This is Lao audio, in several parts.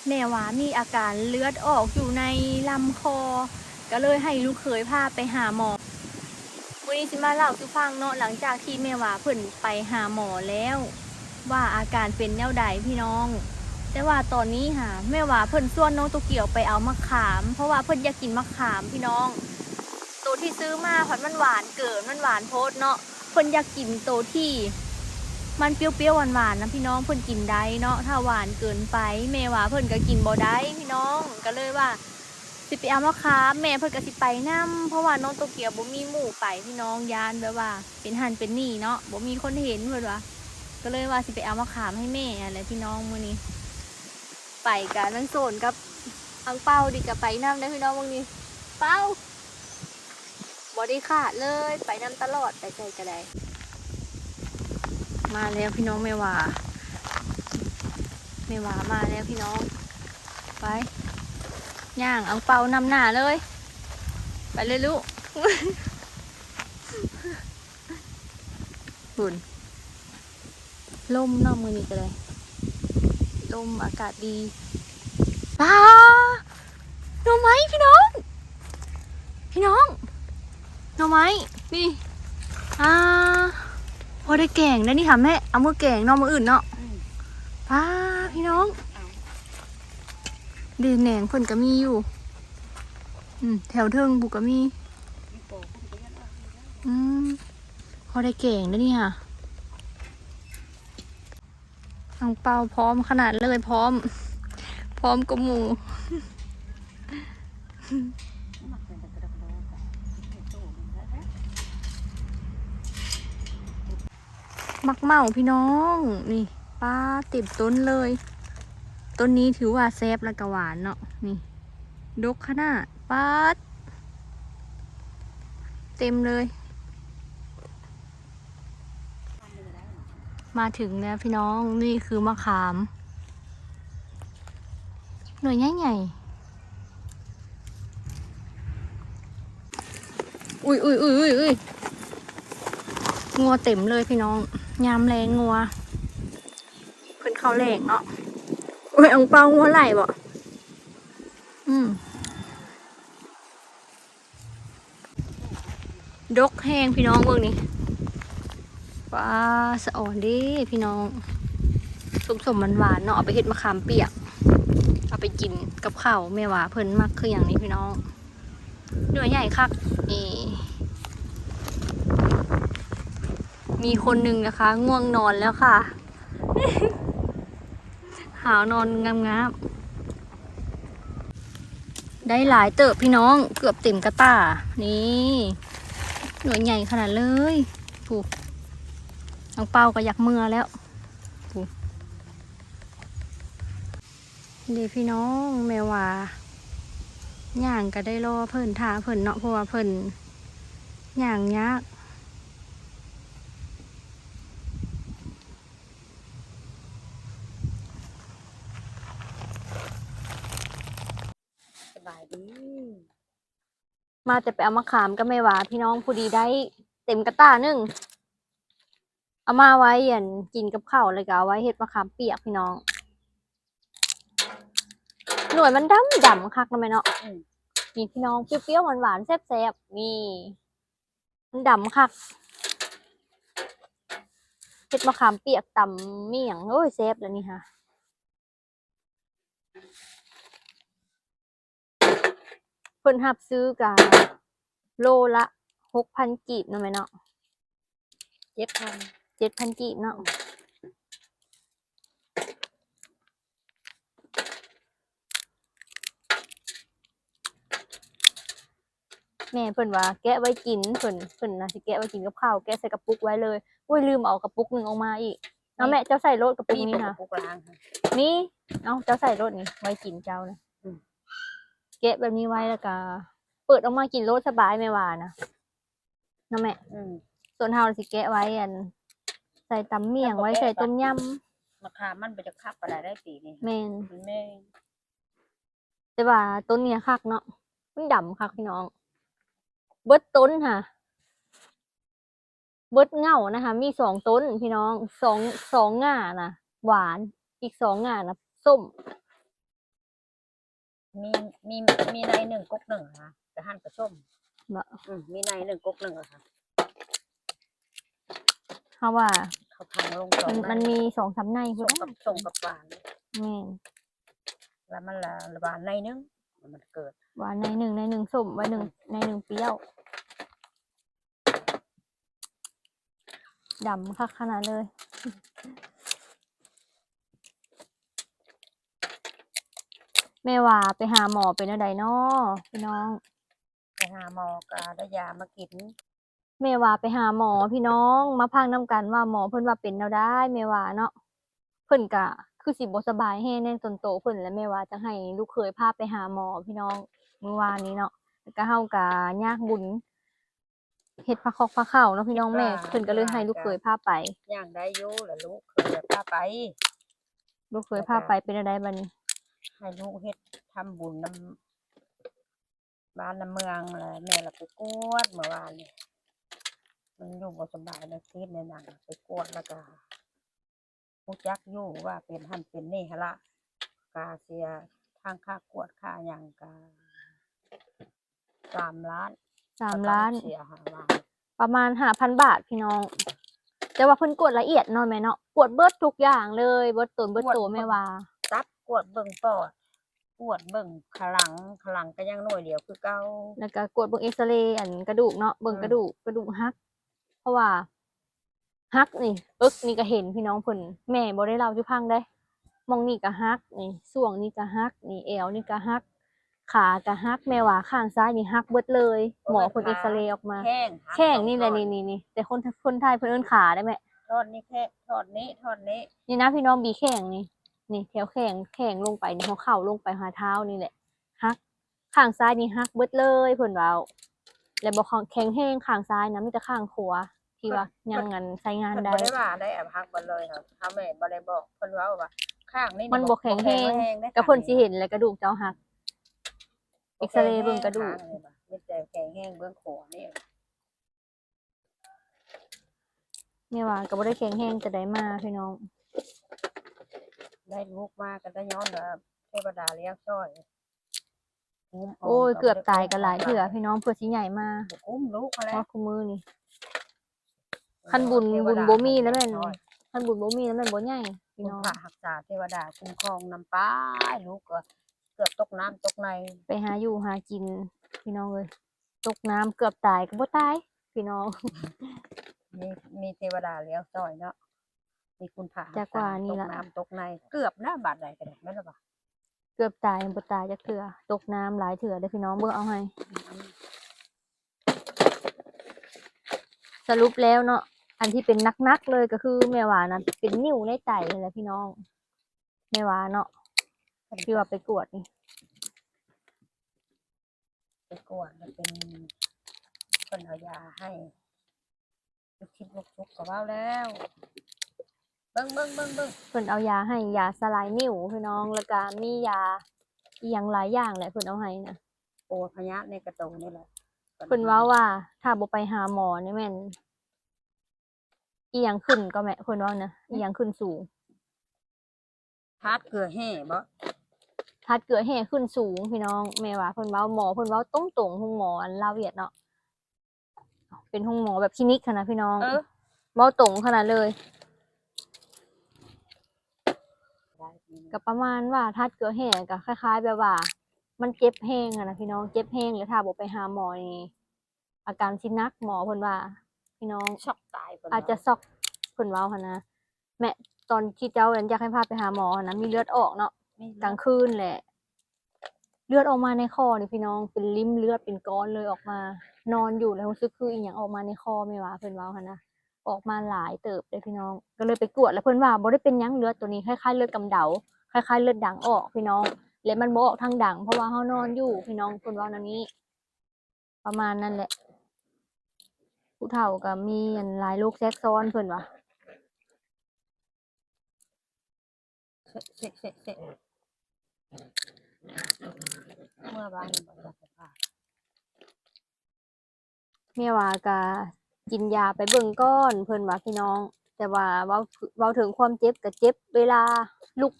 ແມ່ຫວາມີອາການເລືອດອອກຢູ່ໃນລຳຄໍ່ ກໍເລີຍໃຫ້ລູກເຂີຍພາໄປຫາໝໍ. ມື້ນີ້ຊິມາເລົ່າສູ່ຟັງເນາະ ຫຼັງຈາກທີ່ແມ່ຫວາເພິ່ນໄປຫາໝໍແລ້ວ ວ່າອາການເປັນແນວໃດພີ່ນ້ອງ. ແຕ່ວ່າຕອນນີ້ຫາ ແມ່ຫວາເພິ່ນຊວນນ້ອງໂຕກຽວໄປເອົາໝາກຂາມ ເພາະວ່າເພິ່ນຢາກກິນໝາກຂາມພີ່ນ້ອງ. ໂຕທີ່ຊື້ມາພັດມັນຫວານເກີນ ມັນຫວານໂພດເນາະ. ເພິ່ນຢາກກິນໂຕທີ່ມັນປ່ຽວໆ ຫວານໆ ນະພີ່ນ້ອງ ເພິ່ນກິນໄດ້ເນາະ. ຖ້າຫວານເກີນໄປ ແມ່ຫວາເພິ່ນກໍກິນບໍ່ໄດ້ພີ່ນ້ອງ. ກໍເລີຍວ່າຊິໄປເອົາໝາກຂາມ ແມ່ເພິ່ນກໍຊິໄປນຳ ເພາະວ່ານ້ອງໂຕກຽວບໍ່ມີໝູ່ໄປພີ່ນ້ອງ ຢ້ານແບບວ່າເປັນຫັ້ນເປັນນີ້ເນາະ ບໍ່ມີຄົນເຫັນເພິ່ນວ່າ. ກໍເລີຍວ່າຊິໄປເອົາໝາກຂາມໃຫ້ແມ່ຫັ້ນແຫຼະພີ່ນ້ອງ ມື້ນີ້. ໄປກະນາງໂສນກັບອັງເປົານີ້ກະໄປນຳເດີພີ່ນ້ອງ ມື້ນີ້. ເປົາ ບໍ່ໄດ້ຂາດເລີຍ ໄປນຳຕະຫຼອດ ໄປໃສກະໄດ້. ມາແລ້ວພີ່ນ້ອງ ແມ່ຫວາ ແມ່ຫວາມາແລ້ວພີ່ນ້ອງ. ໄປ ຍ່າງອັງເປົານຳໜ້າເລີຍ ໄປເລີຍລູກ. ພຸ້ນ ລົມເນາະ ມື້ນີ້ກໍໄດ້ລົມ ອາກາດດີ. ປາ ໜໍ່ໄມ້ພີ່ນ້ອງ ພີ່ນ້ອງ ໜໍ່ໄມ້ນີ້ ອ່າ ພໍໄດ້ແກງໄດ້ນີ້ຫາແມ່ ເອົາມື້ແກງເນາະ ມື້ອື່ນເນາະ. ອືມ ປາ ພີ່ນ້ອງ ເອົາ ເດ ແໜງເພິ່ນກໍມີຢູ່ ອືມ ແຖວເທິງພຸ້ນກໍມີ ມີປໍພຸ້ນກໍຍັງອອກຢູ່ເດີ. ອືມ ພໍໄດ້ແກງໄດ້ນີ້ຫາ. ອັງເປົາພ້ອມຂະໜາດເລີຍ ພ້ອມ ພ້ອມກວ່າໝູ່. ໝາກເມົາພີ່ນ້ອງ ນີ້ ປາ ເຕັມຕົ້ນເລີຍ. ຕົ້ນນີ້ຖືວ່າແຊບ ແລ້ວກໍຫວານເນາະ ນີ້ ດົກຂະໜາດ ປາດ ເຕັມເລີຍ. ມາເຖິງແລ້ວພີ່ນ້ອງ ນີ້ຄືໝາກຂາມ ໜ່ວຍໃຫຍ່ໆ. ອຸ້ຍໆໆໆໆ ງົວເຕັມເລີຍພີ່ນ້ອງ ຍາມແລງງົວ ເພິ່ນເຂົ້າແລງເນາະ. ໂອ້ຍ ອັງເປົາ ງົວໄຫຼບໍ່? ອືມ ດົກແຮງພີ່ນ້ອງ ເບິ່ງນີ້ ປາ ສະອອນເດ້ພີ່ນ້ອງ ສົ້ມໆ ຫວານໆ ເນາະ ເອົາໄປເຮັດມະຂາມປຽກ ເອົາໄປກິນກັບເຂົ້າ. ແມ່ຫວາເພິ່ນມັກຄືຫຍັງນີ້ພີ່ນ້ອງ ໜ່ວຍໃຫຍ່ຄັກ. ນີ້ ມີຄົນໜຶ່ງນະຄະ ງ່ວງນອນແລ້ວຄ່ະ ຫາວນອນງາມໆ. ໄດ້ຫຼາຍເຕີບພີ່ນ້ອງ ເກືອບເຕັມກະຕ່າ. ນີ້ ໜ່ວຍໃຫຍ່ຂະໜາດເລີຍ ຜູ້ ອັງເປົາກໍຢາກເມືອແລ້ວ ຜູ້. ເດ້ພີ່ນ້ອງ ແມ່ຫວາຍ່າງກໍໄດ້ລໍເພິ່ນ ຖ້າເພິ່ນເນາະ ເພາະວ່າເພິ່ນຍ່າງຍາກ. ສະບາຍດີ. ມາແຕ່ໄປເອົາມະຂາມກັບແມ່ຫວາພີ່ນ້ອງ ພໍດີໄດ້ເຕັມກະຕ່າໜຶ່ງ ເອົາມາໄວ້ ອັນ ກິນກັບເຂົ້າ ແລ້ວກໍເອົາໄວ້ເຮັດມະຂາມປຽກພີ່ນ້ອງ. ໜ່ວຍມັນດຳໆ ຄັກເນາະແມ່ເນາະ. ອືມ ນີ້ພີ່ນ້ອງ ປ່ຽວໆ ຫວານໆ ແຊບໆ ນີ້ ມັນດຳຄັກ ເຮັດມະຂາມປຽກຕຳໝ້ຽງ ໂອ້ຍ ແຊບແລ້ວນີ້ຫາ. ເພິ່ນຮັບຊື້ກະໂລລະຫົກພັນກີບເນາະແມ່ເນາະ ເຈັດພັນ ເຈັດພັນກີບເນາະ. ແມ່ເພິ່ນວ່າແກະໄວ້ກິນ ເພິ່ນ ເພິ່ນນະຊິແກະໄວ້ກິນກັບເຂົ້າ ແກະໃສ່ກະປຸກໄວ້ເລີຍ. ໂອ້ຍ ລືມເອົາກະປຸກໜຶ່ງອອກມາອີກເນາະແມ່. ເຈົ້າໃສ່ໂລດກະປຸກນີ້ນະ ມີກະປຸກລ້າງ ມີ ເອົາ ເຈົ້າໃສ່ໂລດນີ້ ໄວ້ກິນເຈົ້ານະ. ອືມ ແກະແບບນີ້ໄວ້ ແລ້ວກະເປີດອອກມາກິນໂລດ ສະບາຍ ແມ່ວ່ານະ ເນາະແມ່. ອືມ ສ່ວນເຮົາຊິແກະໄວ້ ອັນ ໃສ່ຕຳໝ້ຽງ ໄວ້ໃສ່ຕົ້ມຍຳ. ມະຂາມມັນບໍ່ຈັກຄັກປານໃດໄດ໋ປີນີ້. ແມ່ນ ແມ່ນ. ແຕ່ວ່າຕົ້ນນີ້ຄັກເນາະ ມັນດຳຄັກພີ່ນ້ອງ ເບິດຕົ້ນຫາ ເບິດເຫງົ້ານະຫາ ມີສອງຕົ້ນພີ່ນ້ອງ ສອງ ສອງງ່ານະຫວານ ອີກສອງງ່ານະສົ້ມ. ມີ ມີໃນໜຶ່ງກົກໜຶ່ງຫັ້ນນະ ກະຫັ້ນກະສົ້ມ ບໍ່? ອືມ ມີໃນໜຶ່ງກົກໜຶ່ງຫັ້ນນະ ເຮົາວ່າ ເຂົາພັງລົງສອງ ມັນ ໃນ ມັນມີສອງສາມໃນພຸ້ນນະ ສົ້ມກັບ ສົ້ມກັບຫວານ ແມ່ນ ແລ້ວມັນລະ ລະຫວານໃນໜຶ່ງ ມັນເກີດ ຫວານໃນໜຶ່ງ ໃນໜຶ່ງສົ້ມ ໃນໜຶ່ງ ອືມ ໃນໜຶ່ງປ່ຽວ. ດຳຄັກຂະໜາດເລີຍ. ແມ່ຫວາໄປຫາໝໍເປັນແນວໃດນໍພີ່ນ້ອງ? ໄປຫາໝໍກະໄດ້ຢາມາກິນ. ແມ່ຫວາໄປຫາໝໍພີ່ນ້ອງ ມາຟັງນຳກັນວ່າໝໍເພິ່ນວ່າເປັນແນວໃດ ແມ່ຫວາເນາະ. ເພິ່ນກະຄືຊິບໍ່ສະບາຍແຮງໃນຕົນໂຕເພິ່ນ ແລະແມ່ຫວາຈັ່ງໃຫ້ລູກເຂີຍພາໄປຫາໝໍພີ່ນ້ອງ ມື້ວານນີ້ເນາະ. ແລ້ວກະເຮົາກະຍາກບຸນ ເຮັດພາຄອກພາເຂົ້າເນາະພີ່ນ້ອງ ແມ່ເພິ່ນກະເລີຍໃຫ້ລູກເຂີຍພາໄປ. ຍ່າງໄດ້ຢູ່ ແລ້ວລູກເຂີຍພາໄປ ລູກເຂີຍພາໄປ ເປັນແນວໃດບາດນີ້? ໃຫ້ລູກເຮັດທຳບຸນນຳບ້ານນຳເມືອງ ແລ້ວແມ່ລະໄປກວດເມື່ອວານນີ້ ມັນຢູ່ບໍ່ສະບາຍ ໃນຊີດໃນໜັງ ໄປກວດແລ້ວກະ ຮູ້ຈັກຢູ່ວ່າເປັນຫັ້ນເປັນນີ້ຫັ້ນລະ ກະເສຍທັງຄ່າກວດຄ່າຫຍັງກະສາມລ້ານ ສາມລ້ານ ເສຍຫ້າລ້ານ ປະມານຫ້າພັນບາດພີ່ນ້ອງ. ແຕ່ວ່າເພິ່ນກວດລະອຽດເນາະແມ່ເນາະ ກວດເບິດທຸກຢ່າງເລີຍ ເບິດຕົນເບິດໂຕແມ່ຫວາ ຕັບ ກວດເບິ່ງປອດ ກວດເບິ່ງຂະຫຼັງ ຂະຫຼັງກະຍັງໜ່ວຍດຽວຄືເກົ່າ ແລ້ວກະກວດເບິ່ງເອັກສະເຣ ອັນກະດູກເນາະ ເບິ່ງ ອືມ ກະດູກ ກະດູກຫັກ ເພາະວ່າ ຫັກນີ້ ເອິກນີ້ກະເຫັນພີ່ນ້ອງເພິ່ນ ແມ່ບໍ່ໄດ້ເລົ່າສູ່ຟັງເດ້. ໝ່ອງນີ້ກະຫັກນີ້ ຊ່ວງນີ້ກະຫັກນີ້ ແອວນີ້ກະຫັກ ຂາກະຫັກ ແມ່ວ່າຂ້າງຊ້າຍນີ້ຫັກເບິດເລີຍ. ໝໍເພິ່ນເອັກສະເຣອອກມາ ແຂ້ງນີ້ແຫຼະ ນີ້ໆ ແຕ່ຄົນ ຄົນໄທເພິ່ນເອີ້ນຂາໄດ໋ແມ່. ທ່ອນນີ້ແຂ້ງ ທ່ອນນີ້ ທ່ອນນີ້ ນີ້ນະພີ່ນ້ອງ ບີແຂ້ງນີ້ ນີ້ແຖວແຂ້ງ ແຂ້ງລົງໄປນີ້ ຫົວເຂົ່າລົງໄປຫາເທົ້ານີ້ແຫຼະ ຫັກ. ຂ້າງຊ້າຍນີ້ຫັກເບິດເລີຍເພິ່ນເວົ້າ ແລະບໍ່ແຂງແຮງຂ້າງຊ້າຍນະ ມີແຕ່ຂ້າງຂວາທີ່ວ່າຍັງອັນໃຊ້ງານໄດ້. ເພິ່ນບໍ່ໄດ້ວ່າໄດ້ອັນຫັກເບິດເລີຍ ເຮົາແມ່ບໍ່ໄດ້ບອກ ເພິ່ນເວົ້າວ່າຂ້າງນີ້ມັນບໍ່ແຂງແຮງ ກະເພິ່ນຊິເຫັນແຫຼະກະດູກເຈົ້າຫັກ ເອັກສະເຣເບິ່ງກະດູກ ມີແຕ່ແຂງແຮງເບື້ອງຂວານີ້. ແມ່ວ່າກະບໍ່ໄດ້ແຂງແຮງແຕ່ໃດມາພີ່ນ້ອງ ໄດ້ລູກມາກະໄດ້ຍ້ອນວ່າເທວະດາລ້ຽງຊ່ອຍ. ໂອ້ຍ ເກືອບຕາຍກະຫຼາຍເທື່ອພີ່ນ້ອງ ເພື່ອຊິໃຫຍ່ມາ ບໍ່ກຸ້ມລູກຫັ້ນແຫຼະ ຮອດຄູ່ມື້ນີ້. ຄັນບຸນ ບຸນບໍ່ມີແລ້ວແມ່ນ ຄັນບຸນບໍ່ມີແລ້ວແມ່ນບໍ່ໃຫຍ່ພີ່ນ້ອງ ຄຸນພະຮັກສາ ເທວະດາຄຸ້ມຄອງນຳໄປ ລູກກະເກືອບຕົກນ້ຳຕົກໃນ ໄປຫາຢູ່ຫາກິນພີ່ນ້ອງເອີຍ. ຕົກນ້ຳເກືອບຕາຍກະບໍ່ຕາຍພີ່ນ້ອງ ມີ ມີເທວະດາລ້ຽງຊ່ອຍເນາະ ມີຄຸນພະຮັກສາ ຕົກນ້ຳຕົກໃນ ເກືອບນະ ບາດໃດກະໄດ້ ແມ່ນລະບໍ່? ເກືອບຕາຍ ບໍ່ຕາຍຈັກເທື່ອ ຕົກນ້ຳຫຼາຍເທື່ອເດ້ພີ່ນ້ອງ ເບິ່ງເອົາໃຫ້. ສະຫຼຸບແລ້ວເນາະ ອັນທີ່ເປັນໜັກໆເລີຍກະຄືແມ່ຫວານະ ເປັນນິ້ວໃນໄຕຫັ້ນແຫຼະພີ່ນ້ອງ ແມ່ຫວາເນາະ ທີ່ວ່າໄປກວດນີ້ ໄປກວດແລ້ວເປັນ ເພິ່ນເອົາຢາໃຫ້ ລູກຊິດລູກສຸກກະເວົ້າແລ້ວ ເບິ່ງ ເບິ່ງ ເບິ່ງ ເບິ່ງ ເພິ່ນເອົາຢາໃຫ້ ຢາສະລາຍນິ້ວພີ່ນ້ອງ ແລ້ວກະມີຢາອີ່ຫຍັງຫຼາຍຢ່າງແຫຼະ ເພິ່ນເອົາໃຫ້ນະ ໂອ້ ພະຍາດໃນກະໂຕນີ້ແຫຼະ. ເພິ່ນເວົ້າວ່າຖ້າບໍ່ໄປຫາໝໍນີ້ແມ່ນ ອີ່ຫຍັງຂຶ້ນກໍແມ່ ເພິ່ນເວົ້ານະ ອີ່ຫຍັງຂຶ້ນສູງ ທາດເກືອແຮ່ບໍ? ທາດເກືອແຮ່ຂຶ້ນສູງພີ່ນ້ອງ ແມ່ວ່າເພິ່ນເວົ້າ ໝໍເພິ່ນເວົ້າຕົງໆ ໂຮງໝໍອັນລາວຫວຽດເນາະ ເປັນໂຮງໝໍແບບຄລີນິກຫັ້ນນະພີ່ນ້ອງ ເອີ ເວົ້າຕົງຂະໜາດເລີຍ ກະປະມານວ່າທາດເກືອແຮ່ກະຄ້າຍໆແບບວ່າມັນເຈັບແຮງຫັ້ນນະພີ່ນ້ອງ ເຈັບແຮງ ແລ້ວຖ້າບໍ່ໄປຫາໝໍນີ້ ອາການຊິໜັກ ໝໍເພິ່ນວ່າພີ່ນ້ອງ ຊັອກຕາຍ ອາດຈະຊັອກ ເພິ່ນເວົ້າຫັ້ນນະ ແມ່ ຕອນທີ່ເຈົ້າຢາກໃຫ້ພາໄປຫາໝໍຫັ້ນນະ ມີເລືອດອອກເນາະ ກາງຄືນແຫຼະ ເລືອດອອກມາໃນຄໍນີ້ພີ່ນ້ອງ ເປັນລິ້ມເລືອດເປັນກ້ອນເລີຍ ອອກມາ ນອນຢູ່ແລ້ວຮູ້ສຶກຄືອີ່ຫຍັງອອກມາໃນຄໍ ແມ່ວ່າເພິ່ນເວົ້າຫັ້ນນະ ອອກມາຫຼາຍເຕີບເດ້ພີ່ນ້ອງ ກະເລີຍໄປກວດ ແລ້ວເພິ່ນວ່າບໍ່ໄດ້ເປັນຫຍັງ ເລືອດໂຕນີ້ຄ້າຍໆເລືອດກຳເດົາ ຄ້າຍໆເລືອດດັງອອກພີ່ນ້ອງ ແລະມັນບໍ່ອອກທາງດັງ ເພາະວ່າເຮົານອນຢູ່ພີ່ນ້ອງ ເພິ່ນເວົ້າແນວນີ້. ປະມານນັ້ນແຫຼະ ຜູ້ເຖົ້າກະມີອັນຫຼາຍໂລກແຊກຊ້ອນເພິ່ນວ່າ ເຊະ ເຊະ ເຊະ ເຊະ ເມື່ອວານນີ້ບໍ່ໄດ້ໄປຜ່າ ແມ່ວ່າກະກິນຢາໄປເບິ່ງກ່ອນ ເພິ່ນວ່າພີ່ນ້ອງ ແຕ່ວ່າເວົ້າ ເວົ້າເຖິງຄວາມເຈັບກະເຈັບເວລາລຸກ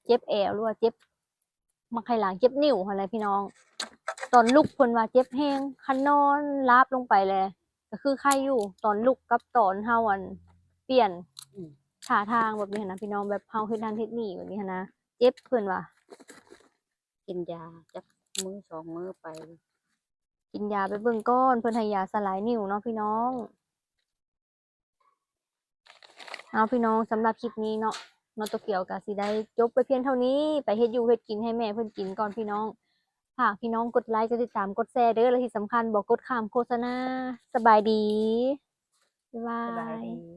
ເຈັບແອວ ຫຼືວ່າເຈັບ ມັກໄຄຫຼາງເຈັບນິ້ວຫັ້ນແຫຼະພີ່ນ້ອງ. ຕອນລຸກເພິ່ນວ່າເຈັບແຮງ, ຄັນນອນລາບລົງໄປແລ້ວກໍຄືໄຄຢູ່, ຕອນລຸກກັບຕອນເຮົາ ອັນ ປ່ຽນ ອືມ ທ່າທາງແບບນີ້ຫັ້ນນະພີ່ນ້ອງ, ແບບເຮົາເຮັດນັ້ນເຮັດນີ້ແບບນີ້ຫັ້ນນະ, ເຈັບເພິ່ນວ່າ. ກິນຢາຈັກມື້ສອງມື້ໄປ. ກິນຢາໄປເບິ່ງກ່ອນ, ເພິ່ນໃຫ້ຢາສະຫຼາຍນິ້ວເນາະພີ່ນ້ອງ. ເອົາພີ່ນ້ອງ, ສຳລັບຄລິບນີ້ເນາະ, ນ້ອງໂຕກຽວກໍຊິໄດ້ຈົບໄປພຽງເທົ່ານີ້, ໄປເຮັດຢູ່ເຮັດກິນໃຫ້ແມ່ເພິ່ນກິນກ່ອນພີ່ນ້ອງ. ຝາກພີ່ນ້ອງກົດໄລຄ໌ ກົດຕິດຕາມ ກົດແຊເດີ້, ແລະທີ່ສຳຄັນບໍ່ກົດຂ້າມໂຄສະນາ. ສະບາຍດີ. ບາຍບາຍ. ສະບາຍດີ.